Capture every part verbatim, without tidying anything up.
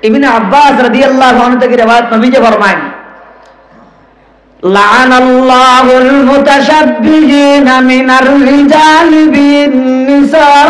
ইবনে আব্বাস রাদিয়াল্লাহু আনহু থাকি রেওয়ায়াত, নবীজি ফরমাইন, "লাআনাল্লাহুল মুতাশাব্বিহিনা মিনার রিজালি বিন নিসা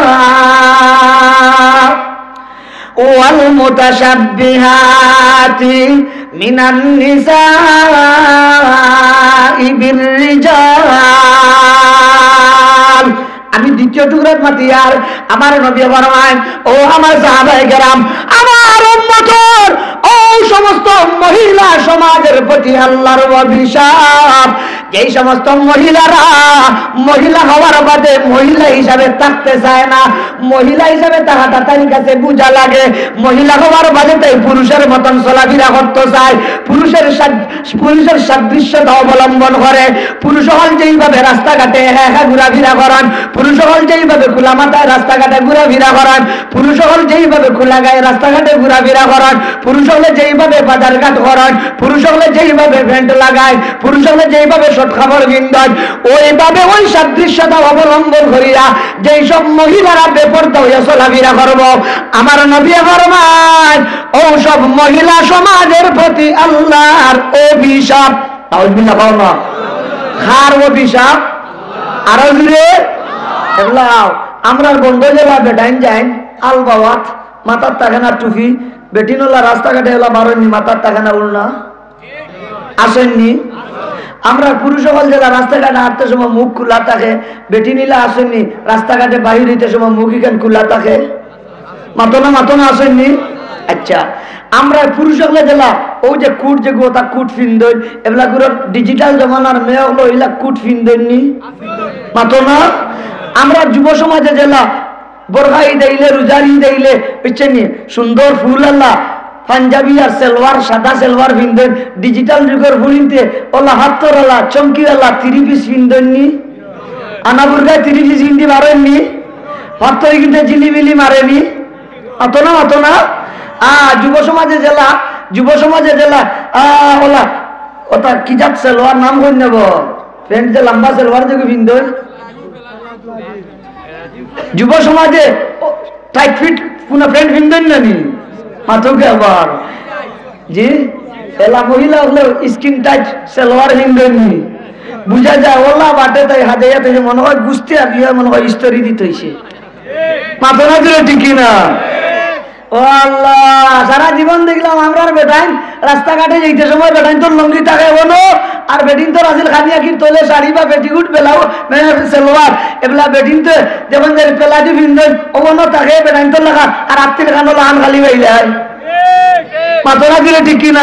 ওয়াল মুতাশাব্বিহাতি মিনান নিসাই বির রিজাল।" আমি দ্বিতীয় টুকরাত মাতিয়ার, আমার নবী ফরমাইন, "ও আমার সাহাবায়ে কেরাম, আমার উম্মতর ও সমস্ত মহিলা সমাজর প্রতি আল্লাহর অভিশাপ, যেই সমস্ত মহিলারা মহিলা হওয়ার বাদে মহিলা হিসাবে থাকতে চায় না, মহিলা হিসাবে থাকাটা তার কাছে বোঝা লাগে, মহিলা হওয়ার বাদে তাই পুরুষর মতন চলাফিরা করতে চায়, পুরুষর সাদ-, পুরুষর সাদৃশ্যতা অবলম্বন করে।" পুরুষ অকল যেইভাবে রাস্তাঘাটে একা একা ঘুরাফিরা করইন, পুরুষ অকল যেইভাবে খোলা মাথায় রাস্তাঘাটে ঘুরাফিরা করইন, পুরুষ অকল যেইভাবে খোলা গায়ে রাস্তাঘাটে ঘুরাফিরা করইন, পুরুষ অকলে যেইভাবে বাজারঘাট করইন, পুরুষ অকলে যেইভাবে প্যান্ট লাগায়, পুরুষ অকলে যেইভাবে শর্ট কাপড় পিন্দইন, ওইভাবে ওই সাদৃশ্যতা অবলম্বন করিয়া যেই সব মহিলারা বেপর্দা হইয়া চলাফিরা করবো, আমার নবী ফরমাইন, ও সব মহিলা সমাজর প্রতি আল্লাহর অভিশাপ। নাউজুবিল্লাহ কও না। কার অভিশাপ? আরো জোরে। এবলা আমরার বন্ধ যেলা বেটাইন যাইন, আলবাওয়াত, মাথাত থাকে না টুপি, বেটিন অকল রাস্তাঘাটে এলা বারইন নি, মাথাত থাকে না উড়না, আছইন নি? আমরার পুরুষ অকল যেলা রাস্তাঘাটে হাঁটতে সময় মুখ খোলা থাকে, বেটিন ইলা আছইন নি, রাস্তাঘাটে বাহির হইতে সময় মুখ ইখান খোলা থাকে? মাতো না, মাতো না, আছইন নি? আচ্ছা, আমরার পুরুষ অকলে যেলা, অউ যে কুট, যে গোটা কুট পিন্দইন, এবলা করে ডিজিটাল জমানার মেয়ে অকলে ইলা কুট পিন্দইন নি? মাতো না? আমরার যুব সমাজে যেলা, বরখা ইদ আইলে, রোজার ইদ আইলে, বুঝছইন নি, সুন্দর ফুল আলা পাঞ্জাবি আর সালোয়ার, সাদা সালোয়ার পিন্দইন, ডিজিটাল যুগর ফুড়িন্তে অলা হাতর আলা, চমকির আলা, থ্রি পিস পিন্দইন নি? আনা বুরকায় থ্রি পিস পিন্দি বারইন নি? পাত্তরি কিন্তু জিলিবিলি মারে নি? মাতো না, মাতো না? আ, যুব সমাজে যেলা, যুব সমাজে যেলা, আ, অলা, অতা কি জাত সালোয়ার নাম কইন না বো? প্যান্ট যে লম্বা সালোয়ার যে পিন্দইন। যুব সমাজে, ও, টাইট ফিট কুনা প্যান্ট পিন্দইন না নি? মাতো কে আবার? জি? এলা মহিলা অকলে স্কিন টাইট সালোয়ার পিন্দইন নি? বুঝা যায়, অলা বাটে তাই হাজাইয়া থইছে, মনে হয় গুস্তি আর ইয়া মনে হয় ইস্ত্রি দিত হইছে। মাতো না জোরে, ঠিক কি না? ও আল্লাহ, সারা জীবন দেখলাম আমরার বেটাইন রাস্তাঘাটে যাইতে সময় বেটাইন্তর লুঙ্গি থাকে অনো, আর বেটিন্তর আছিল খানি আকির তলে শাড়ি বা পেটিকুট, ব্লাউজ, মানে সালোয়ার, এবলা বেটিন্তে যেমন যে পেলাটি পিন্দইন, অনো থাকে বেটাইন্তর লাগা, আর আত্তির খানো লাহান খালি বাইলায়। মাতো না জোরে, ঠিক কি না?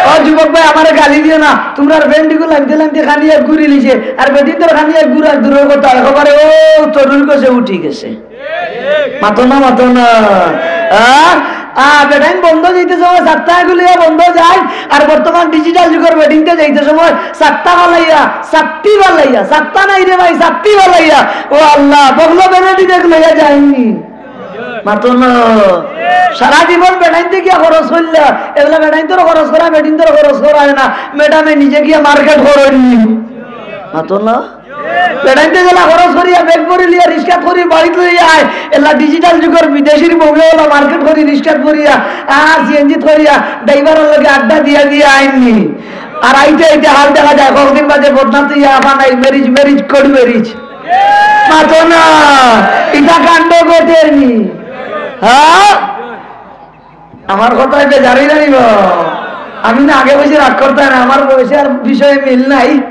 ও যুবক ভাই, আমারে গালি দিও না, তুমরার প্যান্ট ইগু লাইনতে লাইনতে খানি এক ঘুরি লিছে, আর বেটিন্তর খানি এক ঘুরার দূরর কথা, একেবারে ও তরুর গেছে উঠি গেছে। মাতো না, মাতো না। আ? আ, বেটাইন বন্ধ যাইতে সময় সাতটা এগুলিয়া বন্ধ যায়, আর বর্তমান ডিজিটাল যুগর বেটিন্তে যাইতে সময় সাতটা বালাইয়া, সাতটি বালাইয়া, সাতটা নাই রে ভাই, সাতটি বালাইয়া। ও আল্লাহ, বগলো বেনেটি দেখ লইয়া যায়নি। মাতো না। সারা জীবন বেটাইন্তে গিয়া খরচ করলা, এবলা বেটাইন্তর খরচ করা, বেটিন্তর খরচ করা অয় না। ম্যাডামে নিজে গিয়া মার্কেট করইন নি। মাতো না। বেটাইন্তে যেলা খরচ করিয়া, ব্যাগ ভরি লিয়া, রিস্কাত করি বাড়িত লইয়া আয়, এলা ডিজিটাল যুগর বিদেশির বউয়ে অলা মার্কেট করি, রিস্কাত ভরিয়া, আর সিএনজিত করিয়া, ড্রাইভারর লগে আড্ডা দিয়া দিয়া আইন নি। আর আইতে আইতে হাল দেখা যায়, কতদিন বাদে বদনাম তো ইয়া আফা নাই, ম্যারেজ, ম্যারেজ, কোর্ট ম্যারেজ। মাতো না, ইতা কাণ্ড ঘটেনি। হ্যাঁ? আমার কথায় বেজার অইলা নি বা? আমি না আগে বয়সে রাগ করতাম না, আমার বয়সে আর বিষয়ে মিল নাই।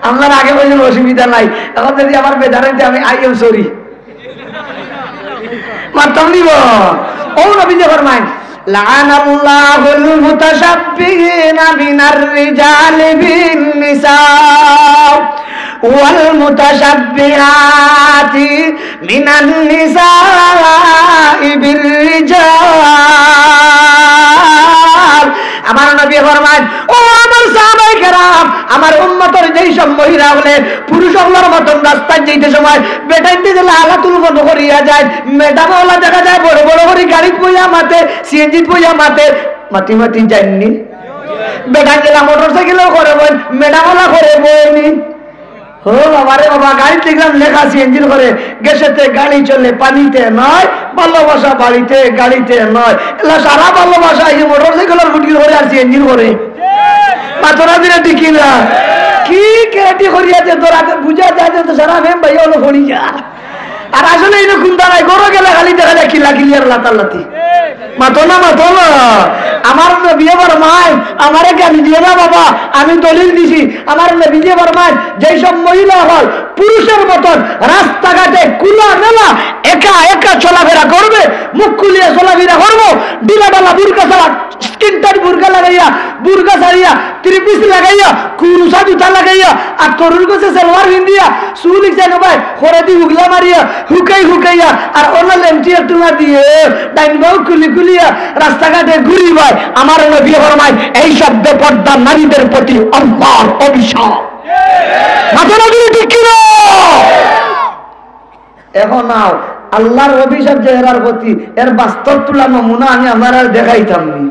আপনার আগে বয়সের অসুবিধা নাই। এখন যদি আমার বেজার অইতে আমি I am sorry। মাততাম নি বা? ও নবীজি ফরমাইন, "লাআনাল্লাহুল মুতাশাব্বিহিনা মিনার রিজালি বিন নিসা ওয়াল মুতাশাব্বিহাতি মিনান নিসাই বির রিজাল।" আমার নবী ফরমাইন, "ও আমার সাহাবায়ে কেরাম, আমার উম্মতর যেই সব মহিলা অকলে পুরুষ অকলর মতন রাস্তাত যাইতে সময় বেটাইন্তে যেলা আলাতুল ফটো করিয়া যায়, ম্যাডাম অকলা দেখা যায় বড় বড় করি গাড়িত বইয়া মাতে, সিএনজিত বইয়া মাতে, মাতি মাতি যাইন নি? বেটাইন যেলা মোটরসাইকেলও করে বইন, ম্যাডাম অকলা করে বইন নি?" ও বাবা রে বাবা, গাড়িত দেখলাম লেখা সিএনজির ঘরে, "গ্যাসেতে গাড়ি চলে, পানিতে নয়, ভালোবাসা বাড়িতে গাড়িতে নয়।" এলা সারা ভালোবাসা এই মোটরসাইকেলর ফুটির ঘরে আর সিএনজির ঘরে। মাতরা দিলে ঠিক কি না? কি কেটি করিয়া যে তোর হাতে বুঝা যায় যে তো সারা মেম ভাই হলো ফড়ি যা। আর আসলে এই কোনটা নাই, ঘরো গেলে খালি দেখা যায় কিলা কিলিয়ার লাতার লাতি। মাতো না, মাতো না। আমার নবীয়ে ফরমাইন, "আমারে গালি দিও না বাবা, আমি দলিল দিছি।" আমার নবীয়ে ফরমাইন, "যেই সব মহিলা অকল পুরুষের মতন রাস্তাঘাটে খোলামেলা একা একা চলাফেরা করবে, মুখ খুলিয়া চলাফেরা করবো, ঢিলাঢালা বুরকা ছাড়া, স্কিন টাইট বুরকা লাগাইয়া, বুরকা ছাড়িয়া, থ্রি পিস লাগাইয়া, কুরুসা জুতা লাগাইয়া, আর তরুর গেছে সালোয়ার পিন্দিয়া, চুল ইকসাইন ভাই, খড়েদি হুগলা মারিয়া, হুকাই হুকাইয়া, আর অন্য লেংটি একটু মারিয়া, ডাইন বাউ খুলি খুলিয়া রাস্তাঘাটে ঘুরি ভাই।" আমার নবী ফরমাইন, এই সব বেপর্দা নারীদের প্রতি আল্লাহর অভিশাপ। মাতো না দিলে ঠিক কি না? এখন আও, আল্লাহর অভিশাপ যে এরার প্রতি, এর বাস্তব তুলা নমুনা আমি আপনারারে দেখাইতাম নি।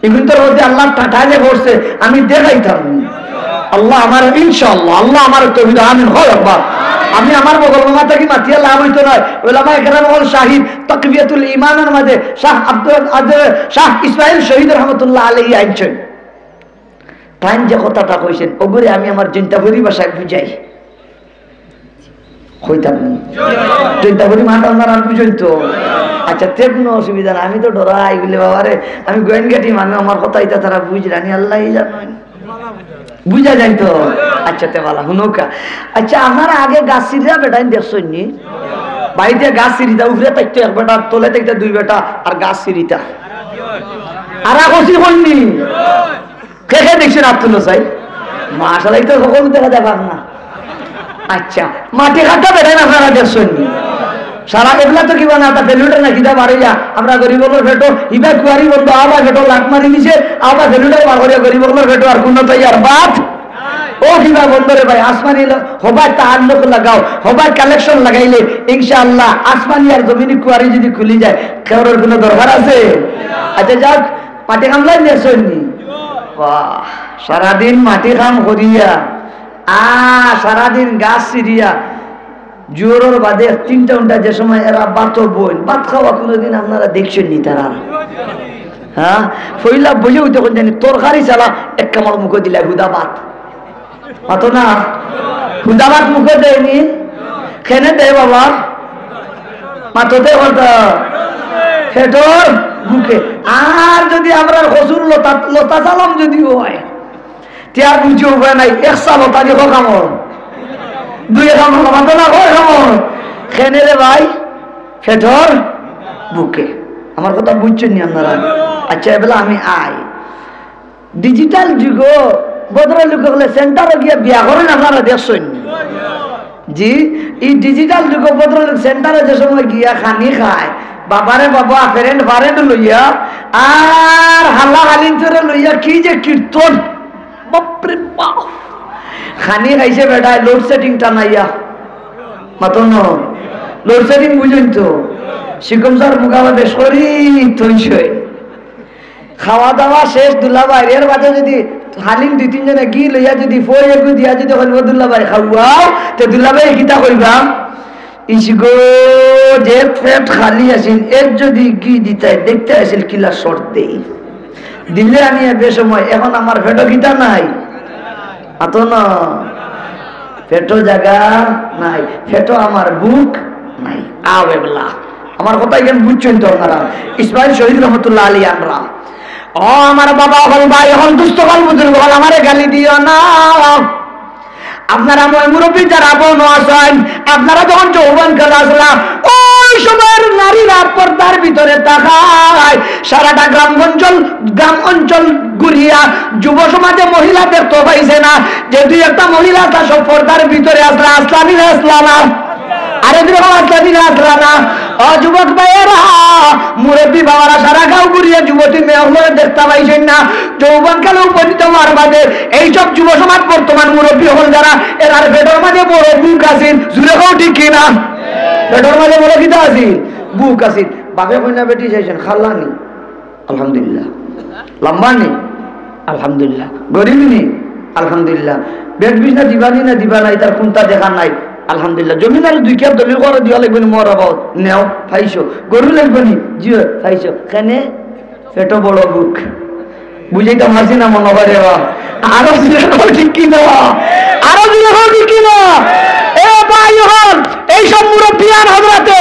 এগুন তোর প্রতি আল্লাহর টাটা যে করছে, আমি দেখাইতাম নি। আল্লাহ আমার, ইনশাআল্লাহ, আল্লাহ আমার তৌফিক, আমিন। হয় আব্বা, আমি আমার বগল মামা থাকি মাতিয়া লাভ হইতো না। ওলামা একরাম অকল শাহিদ, তাকবিয়াতুল ইমানের মাঝে শাহ আব্দুল আদ-, শাহ ইসমাইল শহীদ রহমতুল্লাহ আলাইহি আনছেন। তাইন যে কথাটা কইছেন, ওগুরে আমি আমার জৈন্তাপুরি ভাষায় বুঝাই। কইতাম নি? জৈন্তাপুরি মাত আপনারা বুঝেন তো? আচ্ছা, তে কোনো অসুবিধা না। আমি তো ডরাই, বুলে, "বাবা রে, আমি গোয়েনগাটি মানুষ, আমার কথা ইতা তারা বুঝরা নি, আল্লাহই জানেন।" বুঝা যায় তো? আচ্ছা, তে বালা, হুনউক্কা। আচ্ছা, আপনারা আগে গাছ ছিড়িয়া বেটাইন দেখছেন নি? বাড়িতে গাছ ছিড়িতা, উপরে থাকতো এক বেটা, তলে থাকতো দুই বেটা, আর গাছ ছিড়িতা। আর আগছি কইন নি? কে কে দেখছেন আব্দুল্লাহ সাহেব? মাশাআল্লাহ, এই তো সকল দেখা যায় পাক না। আচ্ছা, মাটি কাটা বেটাইন আপনারা দেখছেন নি? সারা এবলা তো কিবা না, তা ফেলুটা না কিতা বাড়িয়া, আমরা গরিব অকলর পেটো, ইবা কুয়ারি বন্ধ, আবার পেটো লাট মারি দিছে, আবার ফেলুটা বার করিয়া গরিব অকলর পেটো আর কোনো তাই আর বাদ। ও কিবা বন্ধ রে ভাই, আসমানি ল-, হবায় তাআল্লুক লাগাও, হবায় কালেকশন লাগাইলে ইনশাআল্লাহ আসমানি আর জমিনি কুয়ারি যদি খুলি যায়, কেউর কোনো দরকার আছে? আচ্ছা যাক, মাটি কামলা নিয়ে আসেননি? বাহ, সারাদিন মাটি কাম করিয়া, আ, সারাদিন গাছ ছিড়িয়া, জোহরর বাদে তিনটা উনটা যে সময় এরা ভাত বইন, ভাত খাওয়া কোনোদিন আপনারা দেখছেন নি তারা? হ্যাঁ, পয়লা বইয়া উঠে কোন জানি তরকারি ছাড়া এক কামড় মুখো দিলা হুদা ভাত। মাতো না? হুদা ভাত মুখো দেয়নি? কেনে দেয় বাবা? মাতো দে কথা। পেটর ভুকে। আর যদি আমরা কচুর লতা, লতা চালাম যদি হয়, তে আর বুঝি উপায় নাই, এক চালো তারি ক কামড়, দুই কামড়, মাতো না, কয় কামড়? কেনে রে ভাই? পেটর ভুকে। আমার কথা বুঝছেন নি আপনারা? আচ্ছা, এবেলা আমি আই। ডিজিটাল যুগো ভদ্রলোক হকলে সেন্টারো গিয়া বিয়া করেন, আপনারা দেখছেন নি? জি, এই ডিজিটাল যুগো ভদ্রলোক সেন্টারো যে সময় গিয়া খানি খায়, বাবারে বাবা, ফ্রেন্ড ফ্রেন্ড লইয়া, আর হালা হালিন্তরে লইয়া কি যে কীর্তন, বাপরে বাপ। খানি খাইছে বেটায় লোডশেডিং টানাইয়া। মাতো না? লোডশেডিং বুঝেন তো? শিকম স্যার মুখাবা বেশ করি থইছে। খাওয়া দাওয়া শেষ দুলাভাই, এর বাদে যদি হালিম দুই তিনজনে ঘি লইয়া যদি ফই এগু দিয়া যদি কইব দুলাভাই খাওয়াও, তে দুলাভাই কিতা কইবা? ইসগো, যে পেট খালি আছিল, এর যদি ঘি দিতায়, দেখতে আছিল কিলা শর্ট দেই। দিলে আমি এ বেসময়, এখন আমার পেটো কিতা নাই? মাতো না। পেটো জাগা নাই, পেটো আমার ভুক নাই। আও এবলা, আমার কথা এখান বুঝছেন তো আপনারা? ইসমাইল শহীদ রহমতুল্লাহ আলী আমরা। ও আমার বাবা অকল, ভাই অকল, দুস্ত অকল, বুজুর্গ অকল, আমারে গালি দিও না। আপনারা ময় মুরব্বি যারা বনো আছেন, আপনারা যখন যৌবন কাল আসলা, ওই সময়ের নারীরা পর্দার ভিতরে তাকায়, সারাটা গ্রাম অঞ্চল, গ্রাম অঞ্চল ঘুরিয়া যুব সমাজে মহিলা দেখতে পাইছে না। যে দুই একটা মহিলা তা সব পর্দার ভিতরে আসলা, আসলানি না আসলা না? আরে দুই রকম আসলানি না আসলা না? ও যুবক ভাইয়েরা, মুরব্বি বাবারা সারা গাঁও ঘুরিয়া যুবতী মেয়ে অকলরে দেখতে পাইছেন না। যৌবন কালে উপনীত হওয়ার বাদে এইসব যুব সমাজ বর্তমান মুরব্বি অকল যারা, এরার পেটর মাঝে বড় ভুক আছিল, জুরে কও ঠিক কি না? পেটর মাঝে বড় কিতা আছিল? ভুক আছিল। বাপে কইনা বেটি চাইছেন, খাল্লা নি? আলহামদুলিল্লাহ। লম্বা নি? আলহামদুলিল্লাহ। গরিব নি? আলহামদুলিল্লাহ। বেড বিছনা দিবানি না দিবা না, ইতার কুনটা দেখা নাই। আলহামদুলিল্লাহ, জমিন আর দুই কিয়ার দলিল করি দেওয়া লাগবো নি, মোর বাবা, নেও, পাইছো। গরু লাগবো নি, জি অয়, পাইছো। কেনে? পেটো বড়, ভুক। বুঝাইতাম পারছি না মনো করে বা। আরো জোরে কও ঠিক কি না? আরো জোরে কও ঠিক কি না? এ ভাই অকল, এইসব মুরব্বিয়ান হযরতে,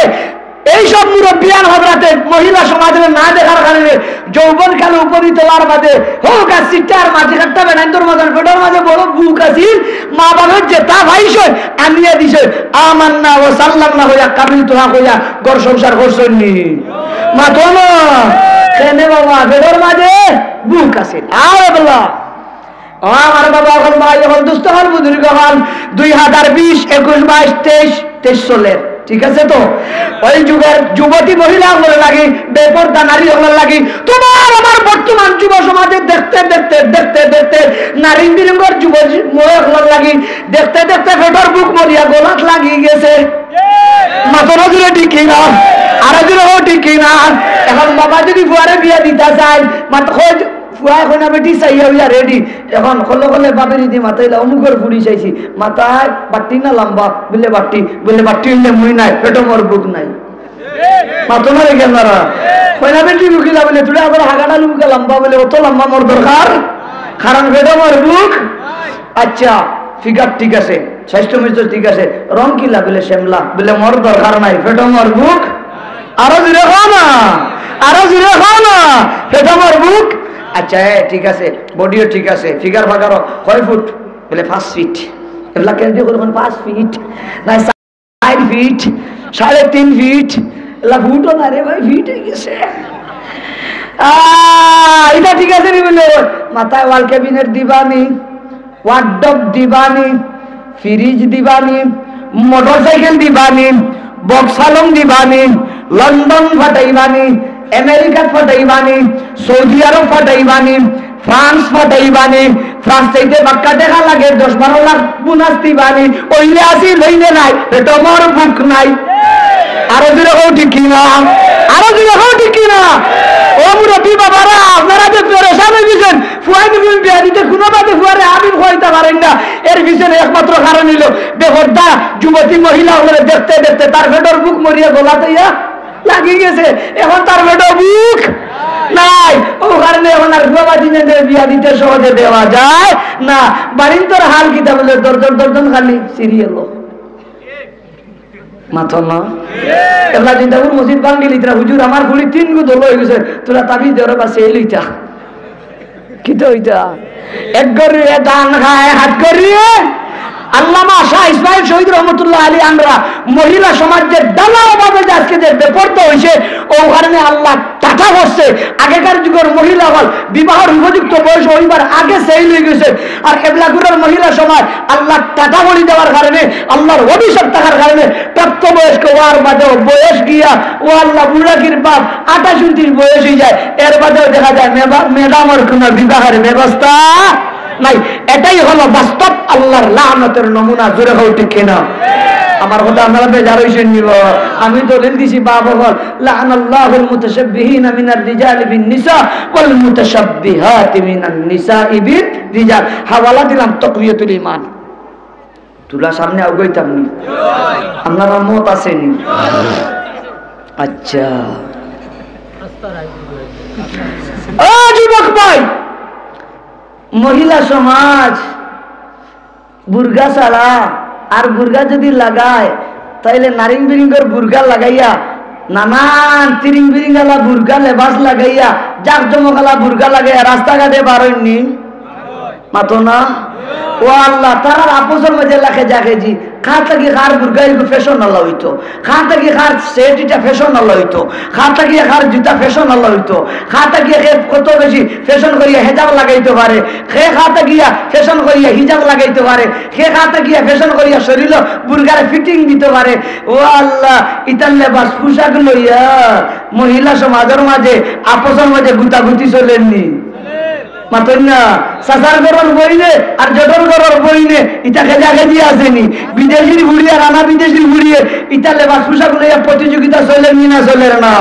এইসব মুরব্বিয়ান হযরতে মহিলা সমাজরে না দেখার কারণে যৌবন কালে উপনীত অওয়ার বাদে হউক আর সিট্টা আর মাটি কাট্টা বেটাইন্তর মতন পেটর মাঝে বড় ভুক আছিল, মা বাপে যেতা পাইছইন আনিয়া দিছইন, আমান্না ওয়া সাল্লামনা কইয়া, কাবিলতুহা কইয়া ঘর সংসার করছইন নি? মাতো না। কেনে বাবা, পেটর মাঝে ভুক আছিল। আরে বাবা, ও আমার বাবা অকল, ভাই অকল, দোস্ত অকল, বুজুর্গ অকল, দুই হাজার বিশ, একুশ, বাইশ, তেইশ, তেইশ চলের, ঠিক আছে তো? ওই যুগর যুবতী মহিলা অকলর লাগি, বেপর্দা নারী অকলর লাগি, তুমার আমার বর্তমান যুব সমাজে দেখতে দেখতে, দেখতে দেখতে, নারী বিরঙ্গর যুব মহিলা অকলর লাগি, দেখতে দেখতে পেটর ভুক মরিয়া গলাত লাগি গেছে। মাতো না জোরে ঠিক কি না? আরো জোরে কও ঠিক কি না? এখন বাবা যদি ফুয়ারে বিয়া দিতা চায়, মাত-, কয়, ফুয়ায় কয় না বেটি চাইয়া অইয়া রেডি। এখন কলে কলে বাপেরে দি মাতাইলা, অমুকর ফুড়ি চাইছি। মাতায় বাট্টি না লাম্বা? বুলে বাট্টি। বুলে বাট্টি অইলে মুই নাই, পেটো মোর ভুক নাই। মাতো না রে কেনারা। কয় না বেটি রুকিলা বুলে, তুই আবার হাগাটা লুমুকা লাম্বা বুলে, অত লাম্বা মোর দরকার, কারণ পেটো মোর ভুক। আচ্ছা, ফিগার ঠিক আছে, স্বাস্থ্য মিস্ত্র ঠিক আছে, রং কিলা? বুলে শ্যামলা। বুলে মোর দরকার নাই, পেটো মোর ভুক। আরো জোরে কও না, আরো জোরে কও না, পেটো মোর ভুক। আচ্ছা, এ, ঠিক আছে, বডিও ঠিক আছে, ফিগার ফাগারও কয় ফুট? বুলে পাঁচ ফিট। এগুলা কেন দিয়ে এখন পাঁচ ফিট? না, চার ফিট, সাড়ে তিন ফিট। এলা ফুটও না রে ভাই, ফিট অই গেছে। আহ, ইটা ঠিক আছে নি? বুলে মাথায় ওয়াল ক্যাবিনেট দিবানি, ওয়ার্ডরোব দিবানি, ফ্রিজ দিবানি, মোটরসাইকেল দিবানি, বক্স পালং দিবানি, লন্ডন ফাটাইবানি, আমেরিকা ফাটাইবানি, সৌদি আরব ফাটাইবানি, ফ্রান্স ফাটাইবানি, ফ্রান্স চাইতে বাক্কা টেকা লাগে, দশ বারো লাখ বোনাস দিবানি, অইলে আছি, লইলে নাই, পেটো মোর ভুক নাই। আরো জোরে কও ঠিক কি না? আরো জোরে কও ঠিক কি না? ও মুরব্বি বাবারা, আপনারা যে পেরেশান অই গেছেন, ফুয়াই নবীন বিয়া দিতে কুনু বাদে ফুয়ারে আমিন কইতা পারেন না। এর পিছনে একমাত্র কারণ অইলো বেপর্দা যুবতী মহিলা অকলরে দেখতে দেখতে তার পেটর ভুক মরিয়া গলাত আইয়া লাগি গেছে। এখন তার পেটর ভুক নাই। ও কারণে এখন আর ফুয়া বাদি বিয়া দিতে সহজে দেওয়া যায় না। বাড়িন্তর হাল কিতা বুলে, দরজন দরজন খালি সিরিয়াল। মাতো না। এলা জিন্দাপুর মসজিদ ভাঙ্গিলিতরা, হুজুর, আমার ফুড়ি তিন গু দল অই গেছে, তোরা তাবিজ দেওয়ার বা সেই লইতা। কিতা অইতা? এক গরুয়ে ধান খায়, হাত গরুয়ে। আল্লামা শাহ ইসমাইল শহীদ রহমতুল্লাহ আলী আমরা মহিলা সমাজ যে ডালার অভাবে যে আজকে যে বেপর্দা অইছে, ও কারণে আল্লাহ টাটা করছে। আগেকার যুগর মহিলা অকল বিবাহর উপযুক্ত বয়স অইবার আগে সেই লই গেছে, আর এবলাগুলোর মহিলা সমাজ আল্লাহ টাটা বলি দেওয়ার কারণে, আল্লাহর অভিশাপ থাকার কারণে প্রাপ্তবয়স্ক অওয়ার বাদেও বয়স গিয়া, ও আল্লাহ, বুড়াকির বাপ আঠাশ ঊনত্রিশ বয়স অই যায়, এর বাদেও দেখা যায় মেবা-, ম্যাডামর কোনো বিবাহের ব্যবস্থা নাই। এটাই হলো বাস্তব আল্লাহর লানতের নমুনা। জোরে কও ঠিক কি না? আমার কথা আপনারা বেজার অইছেন নি বা? আমি দলিল দিছি বাপ অকল, লাআনাল্লাহুল মুতাশাব্বিহিনা মিনার রিজালি বিন নিসা ওয়াল মুতাশাব্বিহাতি মিনান নিসাই বির রিজাল। হাওয়ালা দিলাম তাকওয়াতুল ঈমান। তুলা সামনে আগাইতাম নি? আপনারার মত আছে নি? আচ্ছা। ও যুবক ভাই, মহিলা সমাজ বুরকা ছাড়া, আর বুরকা যদি লাগায়, তাইলে নারিং বিরিঙ্গর বুরকা লাগাইয়া, নানান তিরিং বিরিঙ্গালা বুরকা লেবাস লাগাইয়া, জাকজমকআলা বুরকা লাগাইয়া রাস্তাঘাটে বার অইন নি? মাতো না? ও আল্লাহ, তারার আপসর মাঝে লাখে জাকে জি, কার থাকি কার বুরকা এগু ফ্যাশন আলা অইতো, কার থাকি কার সেট ইটা ফ্যাশন আলা অইতো, কার থাকি কার জুতা ফ্যাশন আলা অইতো, কার থাকি কে কত বেশি ফ্যাশন করিয়া হেজাব লাগাইতো পারে, কে কার থাকি ফ্যাশন করিয়া হিজাব লাগাইতো পারে, কে কার থাকি ফ্যাশন করিয়া শরীলো বুরকারে ফিটিং দিতো পারে। ও আল্লাহ, ইতার লেবাস পোশাক লইয়া মহিলা সমাজর মাঝে, আপসর মাঝে গুতাগুতি চলের নি? মাতইন না, চাচার ঘরর বইনে আর জেঠর ঘরর বইনে, ইতা খেজা খেজি আছে নি? বিদেশির ফুড়ি আর আনা বিদেশির ফুড়িয়ে, ইতা লেবাস পোশাক লইয়া প্রতিযোগিতা চলের নি না চলের না?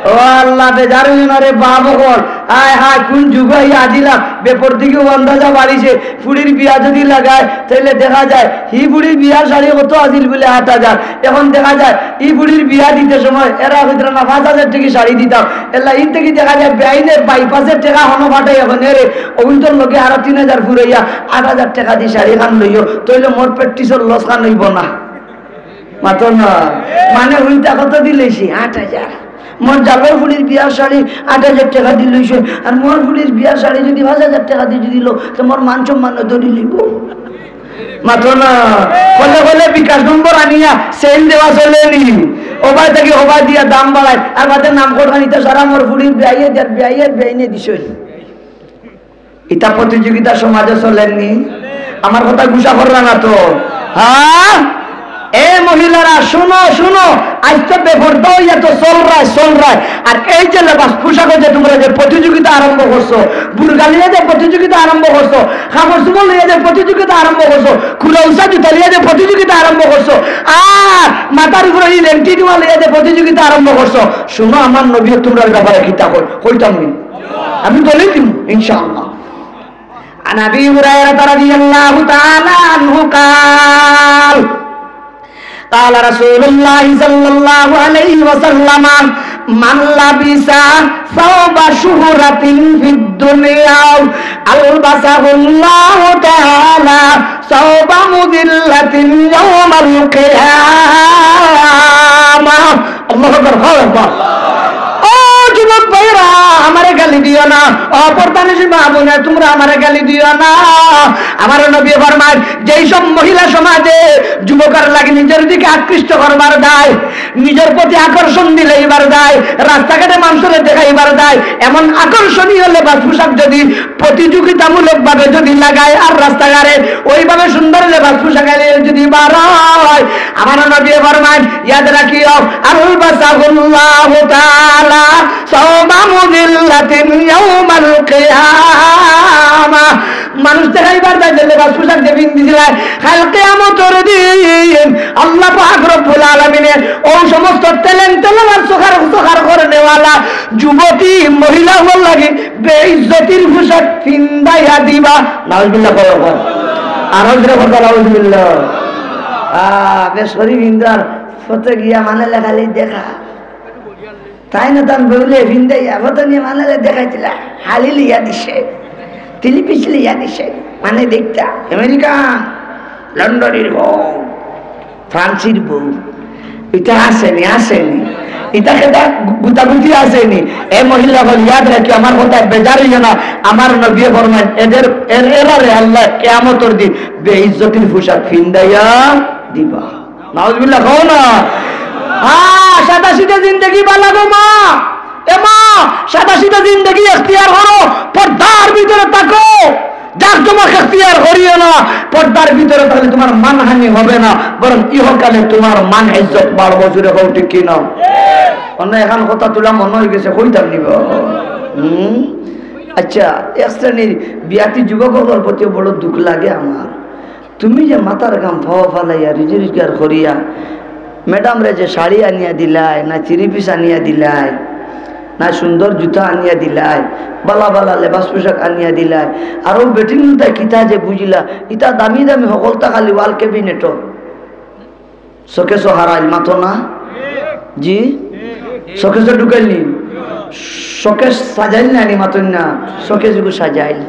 ও আল্লাহ, বেজার অইও না রে বাপ অকল। হায় হায়, কুন যুগ আইয়া দিলাম, বেপরদিগি আন্দাজা বাড়িছে। ফুড়ির বিয়া যুদি লাগায়, তাইলে দেখা যায়, হি ফুড়ির বিয়ার শাড়ি কত আছিল বুলে আট হাজার, এখন দেখা যায়, ই ফুড়ির বিয়া দিতে সময় এরা কইতরা না, পাঁচ হাজার টেকা শাড়ি দিতাম। এলা ইন থাকি দেখা যায়, বেআইনে বাইপাসের টেকা হনো ফাটাই এখন এরে, অগুন্তর লগে আরো তিন হাজার ফুরাইয়া আট হাজার টেকা দি শাড়ি খান লইও, তাইলে মোর প্র্যাকটিসর লস খান অইবো না। মাতো না। মানে হুনতা কত দিলাইছি? আট হাজার। মোর জালর ফুড়ির বিয়ার শাড়ি আট হাজার টেকা দিলাইছি, আর মোর ফুড়ির বিয়ার শাড়ি যুদি পাঁচ হাজার টেকা দি যুদি লও, তে মোর মান সম্মান ধরি লইবো। মাতো না। কলে কলে বিকাশ নম্বর আনিয়া সেল দেওয়া চলে নি। ওবায় থাকি ওবায় দিয়া দাম বাড়ায়, আর বাদে নাম কর খানিতে সারা মোর ফুড়ির বিয়াইয়ে দেয়ার বিয়াইয়ে বেআইনে দিছে। ইতা প্রতিযোগিতা সমাজে চলেনি? আমার কথা গুসা করলা না তো? হ্যাঁ, এ মহিলারা, শুনো, শুনো, আইজ তো বেপর্দা অইয়া তো চলরায়, চলরায়। আর এই যে লেবাস পোশাকো যে তুমরা যে প্রতিযোগিতা আরম্ভ করছো, বুরকা লইয়া যে প্রতিযোগিতা আরম্ভ করছো, কাপড় চোপড় লইয়া যে প্রতিযোগিতা আরম্ভ করছো, খুড়া উষা জুতা লইয়া যে প্রতিযোগিতা আরম্ভ করছো, আর মাথার উপরে ই লেংটি নেওয়া লইয়া যে প্রতিযোগিতা আরম্ভ করছো, শুনো, আমার নবী তুমরার ব্যাপারে কিতা কইন, কইতাম নি? আমি দলিল দিমু, ইনশাআল্লাহ। عن أبي هريرة رضي الله تعالى عنه قال، قال رسول الله صلى الله عليه وسلم، من لبس ثوب شهرة في الدنيا ألبسه الله تعالى ثوب مذلة يوم القيامة. আল্লাহু আকবার, আল্লাহু আকবার। ও যুবক ভাইরা, আমারে গালি দিও না। ও পর্দানিশীন মা বোনে, তুমরা আমারে গালি দিও না। আমার নবী ফরমায়, যেই সব মহিলা সমাজে যুবকর লাগি নিজর দিকে আকৃষ্ট করবার দায়, নিজর প্রতি আকর্ষণ দিলাইবার দায়, রাস্তাঘাটে মানষরে দেখাইবার দায়, এমন আকর্ষণীয় লেবাস পোশাক যুদি প্রতিযোগিতামূলক ভাবে যুদি লাগায় আর রাস্তাঘাটে ওইভাবে সুন্দর লেবাস পোশাক আনিয়া যুদি বার অয়, আমার নবী ফরমায়, ইয়াদ রাখিও, আলবাসাহুল্লাহু তাআলা সাওবা মুযিল্লাতিন ইয়াউমাল কিয়ামা। মানুষ দেখাইবার দায় যে লেবাস পোশাক যে পিন্দিছিলায়, কাইল কিয়ামতর দিন আল্লাহ পাক রব্বুল আলামিনে অউ সমস্ত talent talent আর সখার সখার করনেওয়ালা যুবতী মহিলা অকলর লাগি বেইজ্জতির পোশাক পিন্দাইয়া দিবা। নাউজুবিল্লাহ কও, কও। আরো জোরে কও, নাউজুবিল্লাহ। আ, বেশ করি পিন্দার পথে গিয়া মানে লেখালি দেখা। তাইন তান বউরে পিন্দাইয়া ফটো নিয়া মানে দেখাইতরা, হালি লইয়া দিছে, তিলি পিছ লইয়া দিছে, মানে দেখতা, আমেরিকান, লন্ডনীর বউ, ফ্রান্সির বউ, ইতা আছেনি, আছেনি, ইতা কেতা গুতাগুতি আছেনি। এ মহিলা অকল ইয়াদ রাখিও, আমার কথায় বেজার অইও না, আমার নবীয়ে ফরমাইন, এদের, এর, এরারে আল্লায় কিয়ামতর দিন বেইজ্জতির পোশাক পিন্দাইয়া দিবা। নাউজুবিল্লাহ, কও না। হ্যাঁ, সাদাসিধা জিন্দেগি বালা গো মা। এ মা, সাদাসিধা জিন্দেগি এখতিয়ার করো, পর্দার ভিতরে থাকো। জাকজমক এখতিয়ার করিও না। পর্দার ভিতরে থাকলে তুমার মানহানি হবে না, বরং ইহকালে তুমার মান ইজ্জত বাড়বো। জোরে কও, ঠিক কি না? অন্য এখান কথা তুলা মনে অইগেছে, কইতাম নি বা। হুম? আচ্ছা, এক শ্রেণীর বিয়াতি যুবক অকলর প্রতিও বড় দুখ লাগে আমার। তুমি যে মাথার ঘাম পাও ফালাইয়া রুজি রোজগার করিয়া ম্যাডামরে যে শাড়ি আনিয়া দিলায়, না থ্রি পিস আনিয়া দিলায়, না সুন্দর জুতা আনিয়া দিলায়, বালা বালা লেবাস পোশাক আনিয়া দিলায়, আর অউ বেটিন কিতা যে বুঝিলা, ইতা দামি দামি হকলতা খালি ওয়াল ক্যাবিনেটো। শোকেসো হারাইল, মাতো না? জি? শোকেসো ঢুকাইল নি? শোকেস সাজাইল না নি, মাতো না? শোকেস এগু সাজাইল।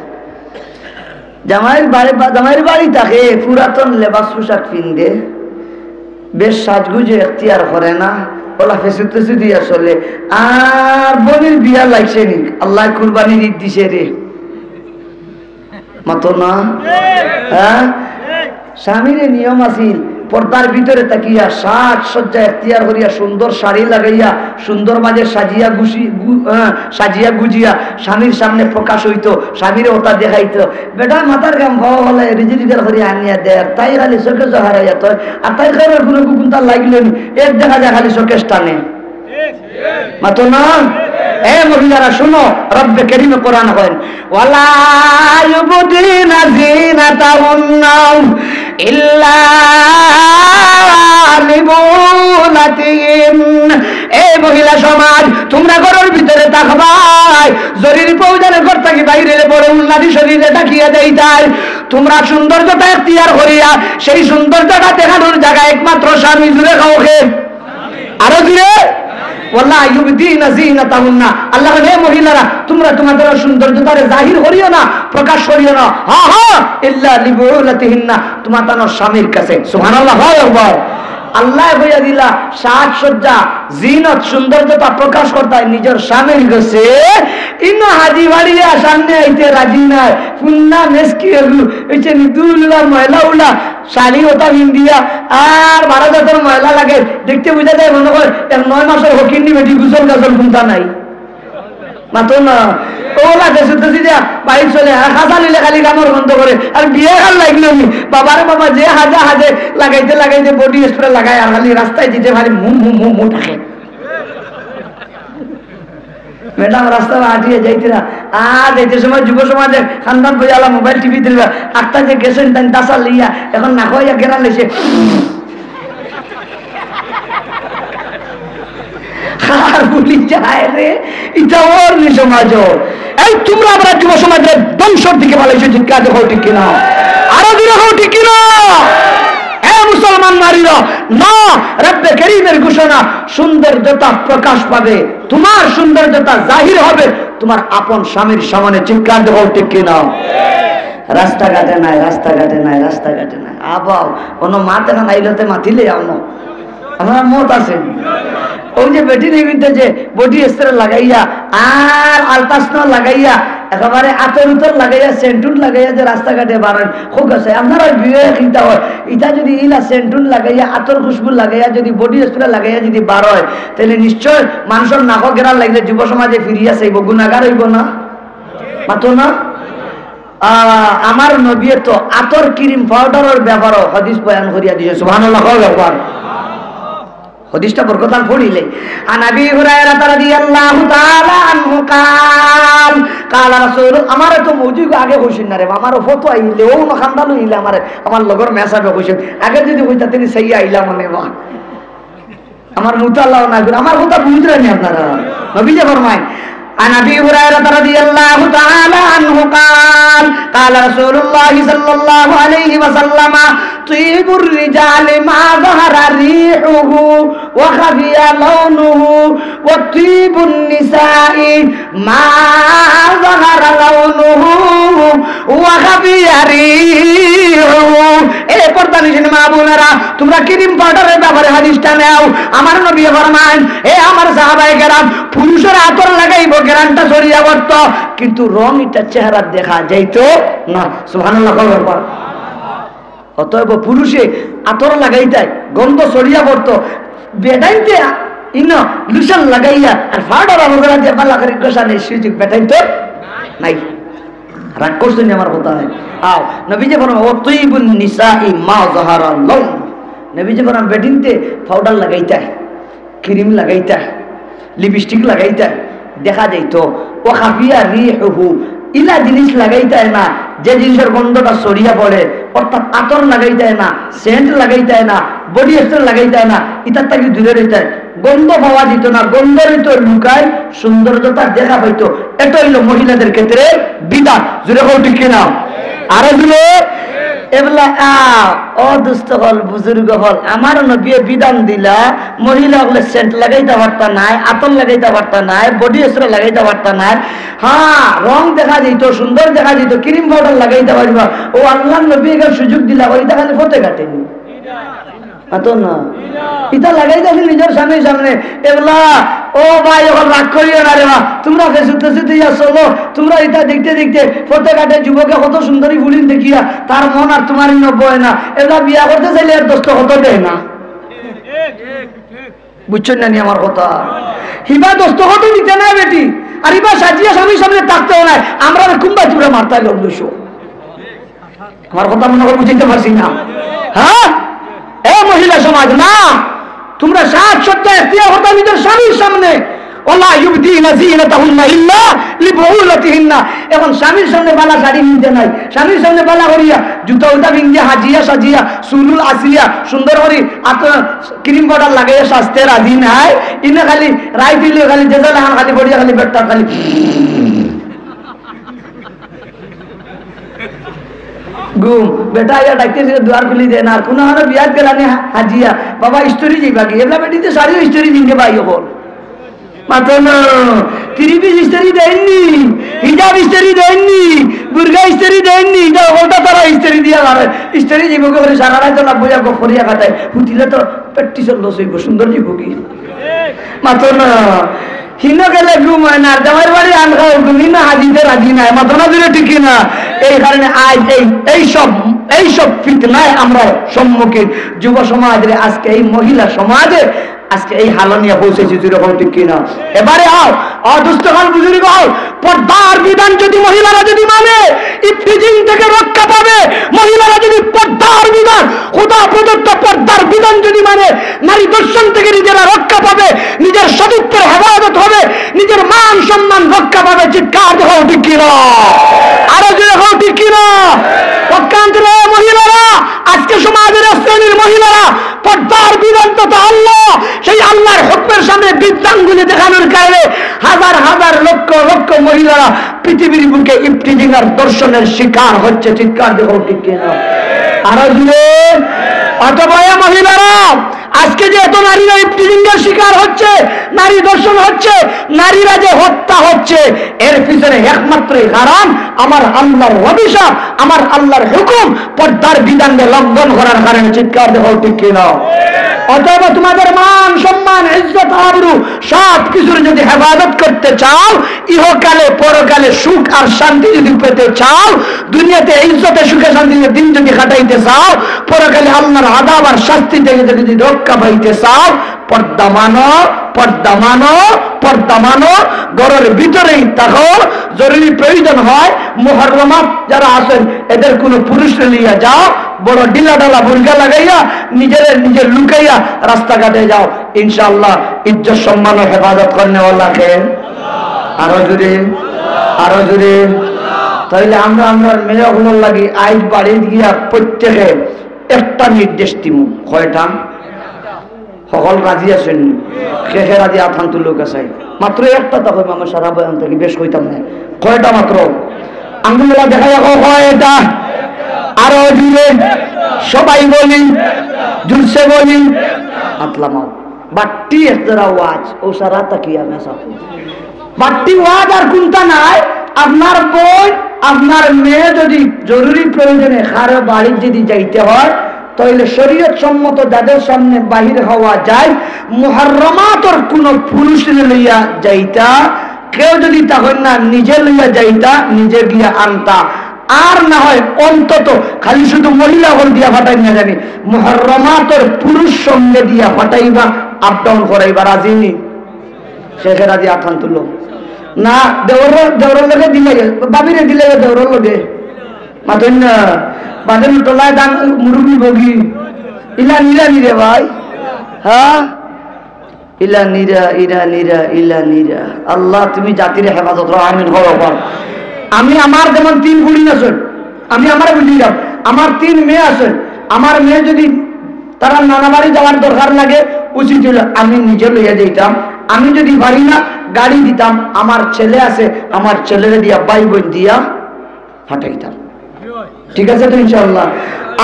জামাইর বাড়ি, বা-, জামাইর বাড়ি থাকে, পুরাতন লেবাস পোশাক পিন্দে, বেশ সাজগুজে এখতিয়ার করে না, অলা ফেসু তেসু দিয়া চলে। আর বইনর বিয়া লাগছে নি, আল্লায় কুরবানির ইদ দিছে রে। মাতো না? হ্যাঁ? স্বামীর নিয়ম আছিল, পর্দার ভিতরে থাকিয়া সাজসজ্জা এখতিয়ার করিয়া সুন্দর শাড়ি লাগাইয়া সুন্দর বাজে সাজিয়া গুছি-, গু-, হ্যাঁ, সাজিয়া গুজিয়া স্বামীর সামনে প্রকাশ অইতো, স্বামীরে অতা দেখাইতো। বেটা মাথার ঘাম পাও ফালাইয়া রুজি রোজগার করিয়া আনিয়া দের, তাই খালি শোকেসো হারাইয়া থয়, আর তাই কারো কুনু কুন্তা লাগলো নি, এর দেখা যায় খালি শোকেস টানে। মাতো না? এ মহিলারা শুনো, রব্বে করিমে কোরআন কইন, "ওয়ালা ইউবদিনা যিনাতাহুন্না ইল্লা লিবুলাতিহিন। এই মহিলা সমাজ, তুমরা ঘরর ভিতরে থাকবায়, জরির প্রয়োজনে ঘর থাকি বাইরে বড় উন্নতি শরীরে ডাকিয়া দেইতায়। তুমরা সৌন্দর্যতা এখতিয়ার করিয়া সেই সৌন্দর্যতা দেখানোর জায়গা একমাত্র স্বামী। জুরে কও কে? আরো জুরে। ওয়ালা ইউবদিনা জিনাতাহুন্না। আল্লাহ বলে, "হে মহিলারা, তুমরা তোমাদের সৌন্দর্যতারে জাহির করিও না, প্রকাশ করিও না। হা হা, ইল্লা লিবুলাতিহিন্না, তোমার তানোর স্বামীর কাছে।" সুবহানাল্লাহ, হয় একবার। আল্লাহ কইয়া দিলা, সাজসজ্জা, জিনত, সৌন্দর্যতা প্রকাশ করতায় নিজের স্বামীর কাছে। ইনো হাজি বাড়িয়া সামনে আইতে রাজি নাই। ফুন্না মেসকি এগু, ওই যে নিদুল উলা, ময়লা উলা, শাড়ি ওটা পিন্দিয়া আর বারো জাতর ময়লা লাগে, দেখতে বুঝা যায় মনে হয় এক নয় মাসের হকিন্নি বেটি, গোসল গাসল কুন্তা নাই। মাতো না। ও লাগে সুতো সিধা বাইক চলে, আর খাসা নিলে খালি কামড় বন্ধ করে, আর বিয়ে কার লাগলো নি। বাবারে বাবা, যে হাজা হাজে লাগাইতে লাগাইতে বডি স্প্রে লাগায়, আর খালি রাস্তায় দিতে খালি মু মু মু মু থাকে। ম্যাডাম রাস্তা হাঁটিয়ে যাইতে না, আর যাইতে সময় যুব সমাজে খান্দান বইয়ালা মোবাইল টিভি দিল, আক্তা যে গেছেন তাই দাসা লইয়া, এখন না হয় গেরান লেছে। আর বলি যায় রে, ইটা ওর নি সমাজ। এই তুমরা আমরা যুব সমাজরে ধ্বংসর দিকে ফালাইছো, চিৎকার দেখো ঠিক কিনা? আরো জোরে কও ঠিক কিনা? এ মুসলমান নারীরা, না, রব্বে করিমের ঘোষণা, সৌন্দর্যতা প্রকাশ পাবে, তোমার সৌন্দর্যতা জাহির হবে তোমার আপন স্বামীর সামনে। চিৎকার দেখো ঠিক কিনা? রাস্তাঘাটে নাই, রাস্তাঘাটে নাই, রাস্তাঘাটে নাই। আবাও, কোনো মাত এখন আইলতে মাতিলে আনো। আপনারা মত আছে? ওই যে বেটি নিবিতে যে বডি স্প্রে লাগাইয়া আর আলতাসন লাগাইয়া একেবারে আতর উতর লাগাইয়া সেন্টুন লাগাইয়া যে রাস্তাঘাটে বারোয়, খুব আছে। আপনারা বিয়ে কিনতে হয়, ইটা যদি ইলা সেন্টুন লাগাইয়া আতর খুশবু লাগাইয়া যদি বডি স্প্রে লাগাইয়া যদি বারোয়, তাহলে নিশ্চয় মানুষের নাকো গেরান লাগলে যুব সমাজে ফিরিয়া চাইব, গুণাগার হইব না? মাতো না? আহ, আমার নবীয়ে তো আতর, ক্রিম, পাউডারর ব্যাপারও হাদিস বয়ান করিয়া দিছে। সুবহানাল্লাহ, কও একবার। হাদিসটা বরকতান পড়িলে। عن أبي هريرة رضي الله تعالى عنه قال، قال رسول، আমারে তো মৌজুগ আগে কইছেন না রে, আমারও ফটো আইলে, ও না খান্দালো ইলে আমারে, আমার লগর মেসাবে কইছেন, আগে যদি কইতা, তিনি সেই আইলা মানে বা। আমার মুতালাও না করে, আমার কথা বুঝলেন নি আপনারা? নবীজি ফরমায়, عن أبي هريرة رضي الله تعالى عنه قال، قال رسول الله صلى الله عليه وسلم، طيب الرجال ما ظهر ريحه وخفي لونه، وطيب النساء ما ظهر لونه وخفي ريحه। এ পর্দানিশীন মা বোনেরা, তোমরা ক্রিম পাউডারের ব্যাপারে হাদিসটা নেও। আমার নবী ফরমাইন, এ আমার সাহাবায়ে কেরাম, পুরুষের আতর লাগাইব, গেরানটা ছড়িয়া পড়তো, কিন্তু রং ইটা চেহারা দেখা যাইতো না। সুবহানাল্লাহ, কও একবার। অতএব পুরুষে আতর লাগাইতায়, গন্ধ ছড়িয়া পড়তো, বেটাইন্তে ইনো লুশন লাগাইয়া আর ফাড়া বাবুরা দিয়া বালা করে গোসানের সুযোগ বেটাইন্তর নাই। রাগ করছেন নি আমার কথা? আও, নবীজি ফরমায়, "ওয়া তিবুন নিসাই মা যাহারা লাউন।" নবীজি ফরমায়, বেটিন্তে পাউডার লাগাইতায়, ক্রিম লাগাইতায়, লিপস্টিক লাগাইতায়, দেখা যাইতো, "ওয়া খাফিয়া রিহুহু", ইলা জিনিস লাগাইতায় না, যে জিনিসের গন্ধটা ছড়িয়া পড়ে, অর্থাৎ আতর লাগাইতায় না, সেন্ট লাগাইতায় না, বডি স্প্রে লাগাইতায় না, ইতার থাকি দূরে রইতায়। গন্ধ পাওয়া যেত না, গন্ধ রইতো লুকায়, সৌন্দর্যতা দেখা পাইতো। এটা হইল মহিলাদের ক্ষেত্রে বিধান। জোরে কও ঠিক কিনা? আরো জোরে। এবলা, আ, ও দুস্ত হল, বুজুর্গ হল, আমার নবীয়ে বিধান দিলা, মহিলা হলে সেন্ট লাগাইতে পারতা নাই, আতর লাগাইতে পারতা নাই, বডি স্প্রে লাগাইতে পারতা নাই। হ্যাঁ, রং দেখা দিত, সুন্দর দেখা দিত, ক্রিম পাউডার লাগাইতে পারবা। ও আল্লাহর নবী এখানে সুযোগ দিলা, ওইটা খালি ফতে কাটেনি। আতো না। ইটা লাগাইতাছি নিজের স্বামীর সামনে। এবলা, ও ভাই, এখন রাগ করিও না রে বা। তোমরা ফেসবুক টেসবুক দিয়া চলো। তোমরা ইটা দেখতে দেখতে ফতে ঘাটে যুবকে কত সুন্দরী ফুলিন দেখিয়া তার মন আর তোমার ইনো বয় না। এবলা বিয়া করতে চাইলে আর দোস্ত কত দেয় না। বুঝছেন না নি আমার কথা? হিবা দোস্ত কত দিতে না বেটি। আর ইবা সাজিয়া স্বামীর সামনে থাকতেও নাই। আমরা কুম্বাই তোমরা মারতাই লোক দুশো। আমার কথা মনে হয় বুঝাইতে পারছি না, হ্যাঁ? এ মহিলা সমাজ, না, তোমরা সাজসজ্জা এখতিয়ার করতে নিজের স্বামীর সামনে। ওয়ালা ইউবদিনা জিনাতাহুন্না ইল্লা লিবুউলাতিহিন, না। এখন স্বামীর সামনে বালা শাড়ি কিনতে নাই, স্বামীর সামনে বালা করিয়া জুতা উতা পিন্দিয়া হাজিয়া সাজিয়া চুল উল আছিয়া সুন্দর করি আত ক্রিম পাউডার লাগাইয়া সাজতে রাজি নাই। ইনে খালি রাইত অইলে খালি যে জ্বালা খান খালি পড়িয়া খালি বেটার খালি ঘুম। বেটা আইয়া ডাকতে দুয়ার খুলি দেয় না, আর কুনু আরো বিয়াত গেলানি হাজিয়া, "বাবা, ইস্ত্রি যাইবা কি?" এবলা বেটিতে শাড়িও ইস্ত্রি দিন দে ভাই অকল। মাতো না, থ্রি পিস ইস্ত্রি দেননি, হিজাব ইস্ত্রি দেননি, বুরকা ইস্ত্রি দেননি, ইটা অকলতা তারা ইস্ত্রি দিয়া মারে। ইস্ত্রি যাইব কি করে সারা রাইত না বইয়া গপ করিয়া কাটায়। হুতিলে তো প্র্যাকটিসর লস অইব, সুন্দর যাইব কি? মাতো না, হিনো গেলে ঘুম হয় না, আর জামাইর বাড়ি আন খাও, ঘুমি না হাজিতে রাজি নাই, মাতো না দিলে ঠিকই না। এই কারণে আজ এই, এই সব, এই সব ফিতনায় আমরা সম্মুখীন। যুব সমাজরে আজকে এই মহিলা সমাজে আজকে এই হালো নিয়া পৌঁছেছি, জুরে কও ঠিক কি না? এবারে আও, অ দুস্ত অকল বুজুর্গ অকল, পর্দার বিধান যদি মহিলারা যদি মানে, ইফটিজিং থেকে রক্ষা পাবে। মহিলারা যদি পর্দার বিধান, খোদা প্রদত্ত পর্দার বিধান যদি মানে, নারী দর্শন থেকে নিজেরা রক্ষা পাবে, নিজের সতীত্বের হেফাজত হবে, নিজের মান সম্মান রক্ষা পাবে। চিৎকার দেখাও ঠিক কি না? আরো জুরে কও ঠিক কি না? পক্ষান্তরে মহিলারা, আজকে সমাজের এক শ্রেণীর মহিলারা পর্দার বিধান তো আল্লাহ, সেই আল্লাহর হুকুমের সামনে বৃদ্ধাঙ্গুলি দেখানোর কারণে হাজার হাজার লক্ষ লক্ষ মহিলারা পৃথিবীর বুকে ইফটিজিং আর দর্শনের শিকার হচ্ছে। চিৎকার দেখাও ঠিক কি না? আরো জুরে। অথবা এ মহিলারা, আজকে যে এত নারীরা ইফটিজিং এর শিকার হচ্ছে, নারী দর্শন হচ্ছে, নারীরা যে হত্যা হচ্ছে, এর পিছনে একমাত্রই কারণ আমার আল্লাহর অভিশাপ, আমার আল্লাহর হুকুম, পর্দার বিধানকে লঙ্ঘন করার কারণে। চিৎকার দেখাও ঠিক কি না? অতএব তোমাদের মান সম্মান, ইজ্জত, আবরু সব কিছুর যদি হেফাজত করতে চাও, ইহকালে পরকালে সুখ আর শান্তি যদি পেতে চাও, দুনিয়াতে ইজ্জতে সুখে শান্তিতে দিন যদি কাটাইতে চাও, পরকালে আল্লাহর আযাব আর শাস্তি থেকে যদি রক্ষা পাইতে চাও, পর্দা মানো, পর্দা মানো, পর্দা মানো, ঘরের ভিতরেই থাকো। জরুরি প্রয়োজন হয়, মুহররমাত যারা আছেন, এদের কোনো পুরুষরে লইয়া যাও, বড় ঢিলা ঢালা বুরকা লাগাইয়া, নিজেরে নিজে লুকাইয়া রাস্তাঘাটে যাও। ইনশাআল্লাহ, ইজ্জত সম্মান ও হেফাজত করনেওয়ালা কে? আরো জুরে, আরো জুরে। তাইলে আমরা আমরার মেয়ে অকলর লাগি আইজ বাড়িত গিয়া প্রত্যেকে একটা নির্দেশ দিমু। কয়টা? হকল রাজি আছইন? কে কে রাজি আত হান তুলউক্কা চাই। মাত্র একটা তা কইমু, আমার সারা বয়ান থাকি বেশ কইতাম না। কয়টা মাত্র? আঙ্গুলওয়ালা দেখাইয়া কও কয়টা? আরো জুরে। সবাই বলি, জুরসে বলি। আত লামাও। বাট্টি এক জোড়া ওয়াজ, ও সারা তাকিয়া মেসা। বাট্টি ওয়াজ আর কুনতা নাই, আপনার বইন, আপনার মেয়ে যদি জরুরি প্রয়োজনে কারো বাড়িত যদি যাইতে হয়, তাইলে শরীয়ত সম্মত যাদের সামনে বাহির হওয়া যায়, মুহররমাতর কুনু পুরুষরে লইয়া যাইতা, কেউ যদি তখন না নিজে লইয়া যাইতা, নিজে গিয়া আনতা, আর না হয় অন্তত খালি শুধু মহিলা অকল দিয়া ফাটাই না জানি, মুহররমাতর পুরুষ সঙ্গে দিয়া ফাটাইবা, আপ ডাউন করাইবা, রাজি নি? শেষে রাজি আত হান তুলো। না, দেওর, দেওরর লগে দিলে, ভাবিরে দিলে দেওরর লগে। মাতইন না, বাদে নুটলায় দান মুরব্বি বগি। ইলা নিরা নিরে ভাই। হ্যাঁ? ইলা নিরা, ইরা নিরা, ইলা নিরা। আল্লাহ, তুমি জাতির হেফাজত করো, আমিন করো, কর। আমি আমার যেমন তিন ফুড়ি আছইন, আমি আমারে বুঝি যাও, আমার তিন মেয়ে আছইন, আমার মেয়ে যদি তারা নানা বাড়ি যাওয়ার দরকার লাগে, উচিত হইল আমি নিজে লইয়া যাইতাম। আমি যদি পারি না, গাড়ি দিতাম, আমার ছেলে আছে, আমার ছেলেরে দিয়া, ভাই বোন দিয়া ফাটাইতাম। ঠিক আছে তো ইনশাআল্লাহ?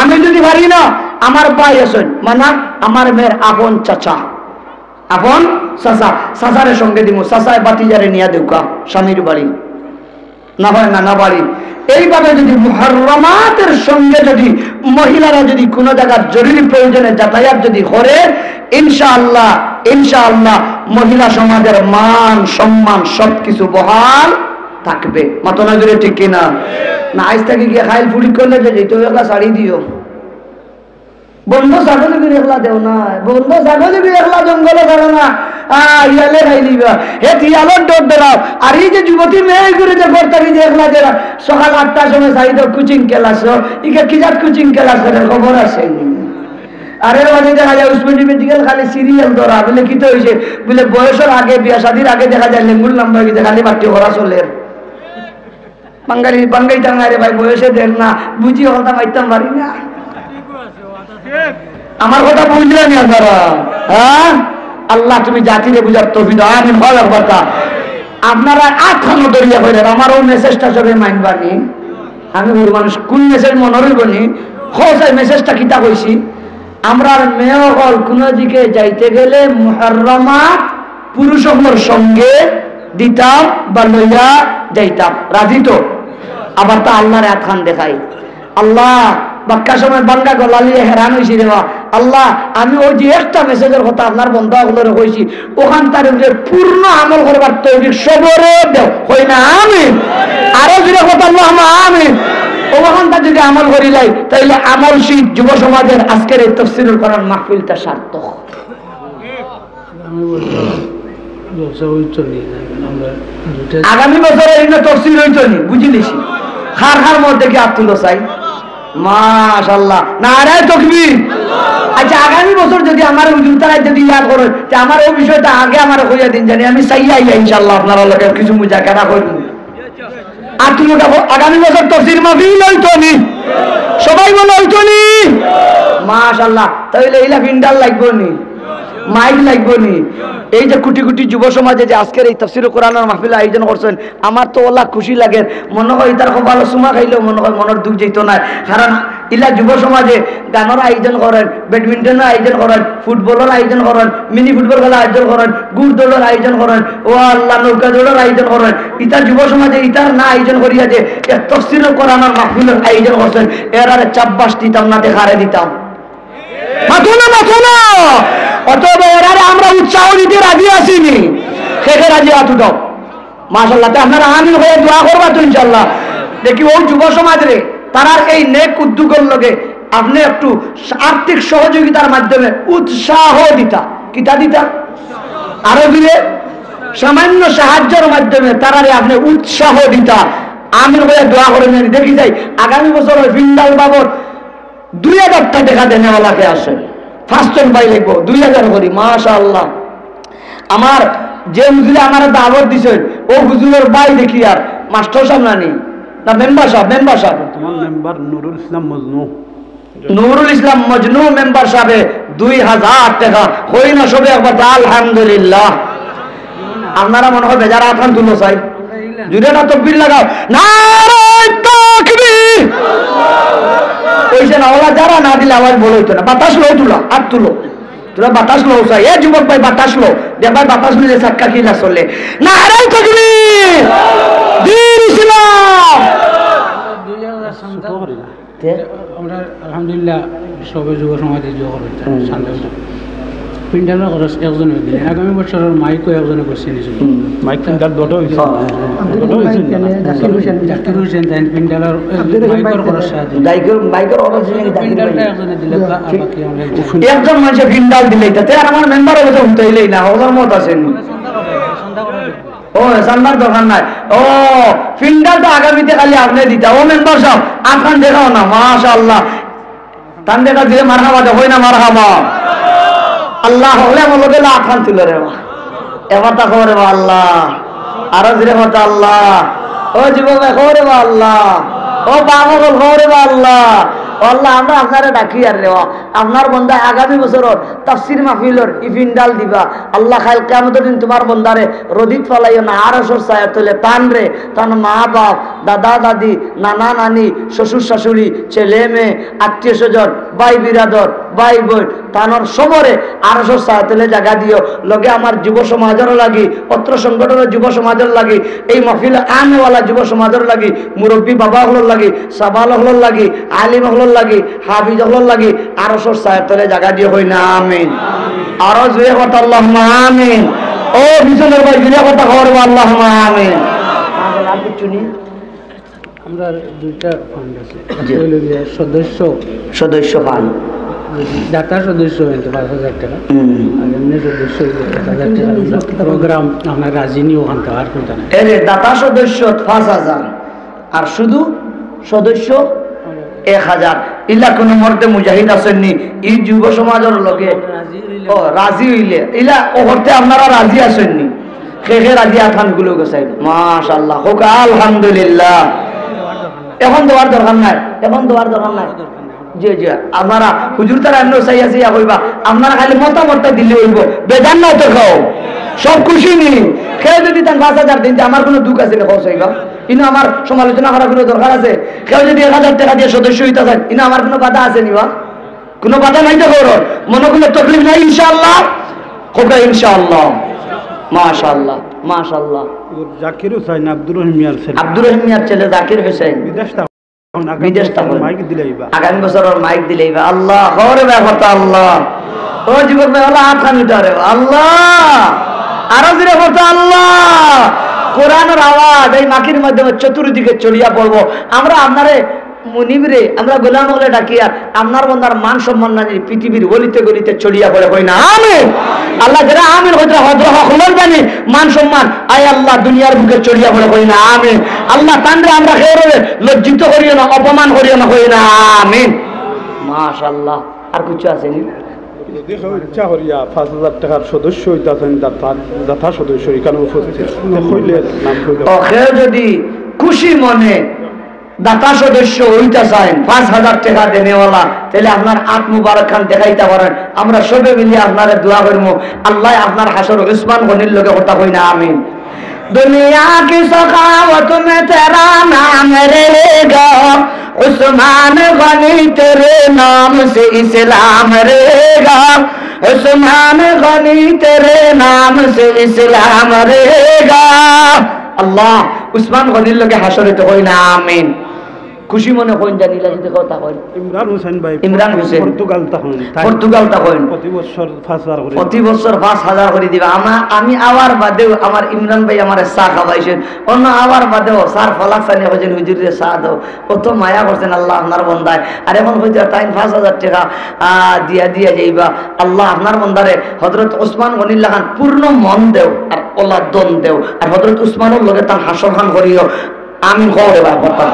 আমি যদি পারি না, আমার ভাই আছইন, মানে আমার মেয়ের আপন চাচা, আপন চাচা, চাচারে সঙ্গে দিমু, চাচায় ভাতিজারে নিয়া দেউক্কা স্বামীর বাড়ি। না হয় নানা বাড়ি। এইভাবে যদি মুহররমাতের সঙ্গে যদি মহিলারা যদি কোনো জায়গার জরুরি প্রয়োজনে যাতায়াত যদি করে, ইনশাআল্লাহ, ইনশাআল্লাহ মহিলা সমাজের মান সম্মান সবকিছু বহাল থাকবে। মাতো না জুরে, ঠিক কি না? না, আইজ থাকি গিয়া খাইল ফুড়ি করলে যে যেত একলা শাড়ি দিও। বন্ধ ছাগল গিরি একলা দেও না, বন্ধ ছাগল গিরি একলা জঙ্গলো ছাড়ো না। আহ, ইয়ালে খাই দিবা। হে তিয়ালর ডর ডরাও। আর এই যে যুবতী মেয়ে ঘুরে যে ঘর থাকি যে একলা দেরা, সকাল আটটার সময় চাই তো কোচিং ক্লাস, ইকে কি জাত কোচিং ক্লাস করে খবর আছে নি? আরে বাদে দেখা যায় উসমানী মেডিকেল খালি সিরিয়াল ধরা, বলে কি তো হইছে? বলে বয়সের আগে, বিয়া শাদির আগে দেখা যায় লেঙ্গুর লম্বা হয়ে গেছে, খালি বাট্টি করা চলে। বাঙালি, বাঙালি টাঙায় রে ভাই, বয়সে দেন না, বুঝি কথা মারতাম পারি না। আমার কথা বুঝলেন নি আপনারা? হ্যাঁ, আল্লাহ তুমি জাতিরে বুঝার তৌফিক দাও, আমিন। হয় একবার তা আপনারা আতখানো দরিয়া কইলেন, আমার ও মেসেজটা সবে মাইনবানি। আমি বলি, মানুষ কোন মেসেজ মনে রইব নি? খোঁজ এই মেসেজটা কিতা কইছি? আমরার মেয়ে অকল কোনো দিকে যাইতে গেলে মুহাররামাত পুরুষ অকলর সঙ্গে দিতাম বা লইয়া যাইতাম, রাজি তো? আবার তা আল্লাহর আতখান দেখাই, আল্লাহ, বাক্কা সময় বাঙ্গা গলা লিয়ে হেরান হইছি রে বা। আল্লাহ, আমি ওই যে একটা মেসেজের কথা আপনার বন্ধু অকলরে কইছি, ওখান তার উপরে পূর্ণ আমল করবার তৌফিক সবরে দেও, কই না আমিন? আরো জোরে কথা, আল্লাহুম্মা আমিন। ওখান তার যদি আমল করিলাই, তাইলে আমল শীত যুব সমাজের আজকের এই তফসিরুল কোরআন মাহফিলটা সার্থক। আমি বললাম, জলসা ওই চলি, আমরা দুইটা আগামী বছর এই না তফসির হইতো নি, বুঝি নিছি। খার খার মধ্যে কি আব্দুল চাই? মাশাআল্লাহ, নারায়ে তকবীর। আচ্ছা, আগামী বছর যদি আমার হুজুর তারা যদি ইয়াদ করে, যে আমার ওই বিষয়টা আগে আমার কইয়া দিন, জানি আমি চাইয়া আইয়া ইনশাআল্লাহ আপনারা লোকে কিছু মুজাকারা করব। আর তুমি দেখো, আগামী বছর তফসির মাহফিল হইতো নি, সবাই বলো হইতো নি। মাশাআল্লাহ, তাহলে এইলা ফিন্ডাল লাগবো নি, মাইক লাগবো নি। এই যে কোটি কোটি যুব সমাজে যে আজকের এই তফসির কোরআনের মাহফিল আয়োজন করছেন, আমার তো ওলা খুশি লাগে। মনে হয় ইতার কপালো চুমা খাইলেও মনে হয় মনের দুঃখ যেত না, কারণ ইলা যুব সমাজে গানর আয়োজন করেন, ব্যাডমিন্টনর আয়োজন করেন, ফুটবলর আয়োজন করেন, মিনি ফুটবল খেলার আয়োজন করেন, ঘুড় দৌড়র আয়োজন করেন, ও আল্লাহ, নৌকা দৌড়র আয়োজন করেন। ইতা যুব সমাজে ইতার না আয়োজন করিয়া যে এক তফসির কোরআনের মাহফিলর আয়োজন করছেন, এরারে চাব্বাস দিতাম না, দেখারে দিতাম। মাতো না, মাতো না। অতএব এরারে আমরা উৎসাহ দিতে রাজি আছি নি। কে কে রাজি আতো দাও। মাশাআল্লাহ, তে আপনারা আমিন হয়ে দোয়া করবা তো ইনশাআল্লাহ। দেখি ও যুব সমাজরে তারার এই নেক উদ্যোগর লগে আপনি একটু আর্থিক সহযোগিতার মাধ্যমে উৎসাহ দিতা। কিতা দিতা? আরো দিলে সামান্য সাহায্যর মাধ্যমে তারারে আপনি উৎসাহ দিতা। আমিন হয়ে দোয়া করে নেন। দেখি যাই আগামী বছর ওই ফিন্ডাল বাবদ দুই হাজার টা টেকা দেনেওয়ালা কে আছে, পাঁচজন ভাই লাগবো, দুই হাজার করি, মাশাআল্লাহ। আমার যে হুজুরে আমার দাওয়াত দিছেন, ও হুজুরের ভাই দেখি আর মাস্টার সাহেব নানি, না মেম্বার সাহেব, মেম্বার সাহেব। তোমার মেম্বার নুরুল ইসলাম মজনু। নুরুল ইসলাম মজনু মেম্বার সাহেবে দুই হাজার টেকা। হই না সবে একবার তা আলহামদুলিল্লাহ। আপনারা মনে হয় বেজার আতখান তুলো চাই। জুড়ে না তকবীর লাগাও। নারায়ে তাকবীর। কইছে না, ওলা যারা না দিলে আওয়াজ বড় হইতো না। বাতাস লও তুলা, আর তুলো। তোরা বাতাস লও চাই। এ যুবক ভাই, বাতাস লও। দে ভাই, বাতাস নিলে সাক্কা কিলা চলে। নারায়ে তাকবীর। দিন ইসলাম। তে? আমরা আলহামদুলিল্লাহ সবে যুব সমাজে যোগ করতে হুম। সান্ধ্য পিন্ডালর খরচ একজনে দিলে, আগামী বছরর মাইকও একজনে করছে নিজে। হুম। মাইক পিন্ডাল দুটো হইছে। হ্যাঁ, হ্যাঁ, হ্যাঁ। দুটো হইছে না। জাকির হোসেন, জাকির হোসেন তাইন পিন্ডালর, আব্দুর রহিম মাইকর ভাই খরচ সাহায্য। জাকির, মাইকর খরচ হইছে নাকি জাকির পিন্ডালটা ভাই? একজনে দিলে, বা-, ঠিক। বাকি আমরা একজন। একজন মানুষে পিন্ডাল দিলে, তাতে আর আমার মেম্বার অবস্থা উঠতে হইলেই না, ওদের মত আছে নি। সন্ধ্যা করা যাবে, সন্ধ্যা করা যাবে। ও, চান্দার দরকার নাই। ও, পিন্ডাল তো আগামীতে খালি আপনি দিতা। ও মেম্বার সাহেব, আতখান দেখাও না, মাশাআল্লাহ। তান দেখা দিয়ে মারহাবা দে, হই না মারহাবা? আল্লাহ হলে আমার লোকে আতখান তুলে রে বা। এবার তা খবরে বা আল্লাহ। আরো জোরে কথা আল্লাহ। ও যুবক ভাই, খবরে বা আল্লাহ। ও বাবা বল, খবরে বা আল্লাহ। ও আল্লাহ, আমরা আপনারে ডাকি আর রে বা। আপনার বন্দা আগামী বছরর তাফসীর মাহফিলর ই পিন্ডাল দিবা। আল্লাহ, কাইল কিয়ামতর দিন তোমার বন্দারে রদিত ফালাইও না, আরশর ছায়া তলে তান রে, তান মা বাপ, দাদা দাদি, নানা নানি, শ্বশুর শাশুড়ি, ছেলে মেয়ে, আত্মীয় স্বজন, ভাই বিরাদর, ভাই বোন, তানর সবরে আরশর ছায়া তলে জাগা দিও। লগে আমার যুব সমাজর লাগি, অত্র সংগঠনর যুব সমাজর লাগি, এই মাহফিল আনেওয়ালা যুব সমাজর লাগি, মুরব্বী বাবা অকলর লাগি, সাবাল অকলর লাগি, আলিম অকলর লাগি, হাফিজ অকলর লাগি আরশর ছায়ার তলে জাগা দিও, কই না আমিন। আরো জোরে কথা আল্লাহুম্মা আমিন। ও পিছনর ভাই, জোরে কথা কও রে বা আল্লাহুম্মা আমিন। আর কিচ্ছু নেই? আমরা দুইটা ফান্ড আছে। জি। একটা হইলো গিয়া সদস্য, সদস্য ফান্ড। দাতা সদস্য হইতো পাঁচ হাজার টাকা। হুম। আর এমনি সদস্য হইতো এক হাজার টাকা। আমরা প্রোগ্রাম আমরা রাজি নি ওখান থেকে, আর কোনটা নাই। এই যে দাতা সদস্য পাঁচ হাজার, আর শুধু সদস্য এক হাজার। ইলা কোনো মর্দে মুজাহিদ আছেননি, ই যুব সমাজর লগে? ও, রাজি হইলে। ইলা ও করতে আপনারা রাজি আছেননি? খে খে রাজি আতখান গুলো গোসাই। মাশাআল্লাহ। হোক, আলহামদুলিল্লাহ। এখন দেওয়ার দরকার নাই, এখন দেওয়ার দরকার নাই। জি, জি, আপনারা হুজুর তারা এমনি চাইয়া চাইয়া কইবা, আপনারা খালি মতামতটা দিলে অইবো, বেজার না তো খাও, সব খুশি নি। কেউ যদি তান পাঁচ হাজার দিন, তে আমার কুনু দুখ আছে নি, কও চাইবা? ইনো আমার সমালোচনা করার কুনু দরকার আছে? কেউ যদি এক হাজার টেকা দিয়া সদস্য অইতা চায়, ইনো আমার কুনু বাধা আছে নি বা? কুনু বাধা নাই তো করো, মনো কুনু তকলিফ নাই ইনশাআল্লাহ? কউক্কা ইনশাআল্লাহ। মাশাআল্লাহ, মাশাআল্লাহ। জাকির হুসাইন, আব্দুর রহিম মিয়ার ছেলে। আব্দুর রহিম মিয়ার ছেলে জাকির হুসাইন। বিদেশ থাকইন। বিদেশ থাকইন। মাইক দিলাইবা। আগামী বছর ওর মাইক দিলাইবা। আল্লাহ, খবরে ব্যাপারটা আল্লাহ। ও যুবক ভাই, আল্লাহ হাত খান উঠা রে, আল্লাহ। আরো জোরে পড়তো আল্লাহ। কোরআনের আওয়াজ এই মাইকের মাধ্যমে চতুর্দিকে ছড়িয়া পড়বো। আমরা আপনারে মুনিবরে, আমরা গোলাম অকলে ডাকিয়ার আপনার বন্দার মান সম্মান নানি পৃথিবীর গলিতে গলিতে ছড়িয়া পড়ে, কই না আমিন। আল্লাহ যারা আমিন কইতরা হদর হকলর জানি মান সম্মান, আয় আল্লাহ দুনিয়ার বুকে ছড়িয়া পড়ে, কই না আমিন। আল্লাহ তানরে আমরা কেউরে লজ্জিত করিও না, অপমান করিও না, কই না আমিন। মাশাআল্লাহ। আর কিছু আছে নি? যদি কেউ ইচ্ছা করিয়া পাঁচ হাজার টেকার সদস্য অইতা চাইন, দাতা, দাতা সদস্য এখানে উপস্থিত, তে কইলে নাম কইলে। ও, কেউ যদি খুশি মনে দাতা সদস্য অইতা চাইন, পাঁচ হাজার টেকা দেনেওয়ালা, তাইলে আপনার আত মুবারক খান দেখাইতা পারেন। আমরা সবে মিলি আপনারে দোয়া করমু, আল্লাহ আপনার হাশর উসমান গনির লগে কথা কই না আমিন। दुनिया की सखावत में तेरा नाम रहेगा, उस्मान गनी तेरे नाम से इस्लाम रहेगा, उस्मान गनी तेरे नाम से इस्लाम रहेगा। আল্লাহ, উসমান গনির লগে হাশরে তো কই না আমিন। খুশি মনে কইন জানি, ইলা যদি কথা কইন। ইমরান হোসেন ভাই, ইমরান হোসেন। পর্তুগাল থাকইন। তাই পর্তুগাল থাকইন। প্রতি বছর পাঁচ হাজার করি। প্রতি বছর পাঁচ হাজার করি দিবা। আমা-, আমি আওয়ার বাদেও আমার ইমরান ভাই আমারে চা খাওয়াইছইন। অন্য আওয়ার বাদেও স্যার ফালাক সানি কইছইন, "হুজুররে চা দেও।" অত মায়া করছইন আল্লাহ আপনার বন্দায়। আর এখন কইতরা তাইন পাঁচ হাজার টেকা, আহ, দিয়া দিয়া যাইবা। আল্লাহ আপনার বন্দারে হযরত ওসমান গনির লাখান পূর্ণ মন দেও, আর অলা ধন দেও, আর হযরত ওসমানর লগে তান হাশর খান করিও। আমিন কও রে বাবা, কথা।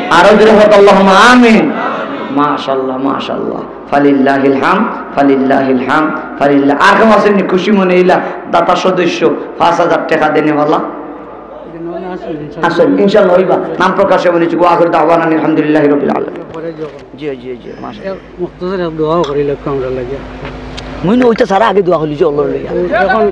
আরো জোরে কও, আল্লাহুম্মা আমিন। মাশাআল্লাহ, মাশাআল্লাহ। ফালিল্লাহিল হামদ, ফালিল্লাহিল হামদ, ফালিল্লাহ। আর কেউ আছইন নি খুশি মনে ইলা দাতা সদস্য পাঁচ হাজার টেকা দেনেওয়ালা? আছইন, ইনশাআল্লাহ অইবা। নাম প্রকাশে বলেছি, ওয়া আখিরু দাওয়ানা আলহামদুলিল্লাহি রাব্বিল আলামিন। জি, জি, জি, মাশাআল্লাহ। মুখতাসর এক দোয়াও করি লাগতো আমরা লাগিয়া। মুই না ওইটা ছাড়া আগে দোয়া করি যে আল্লাহর লাগিয়া। এখন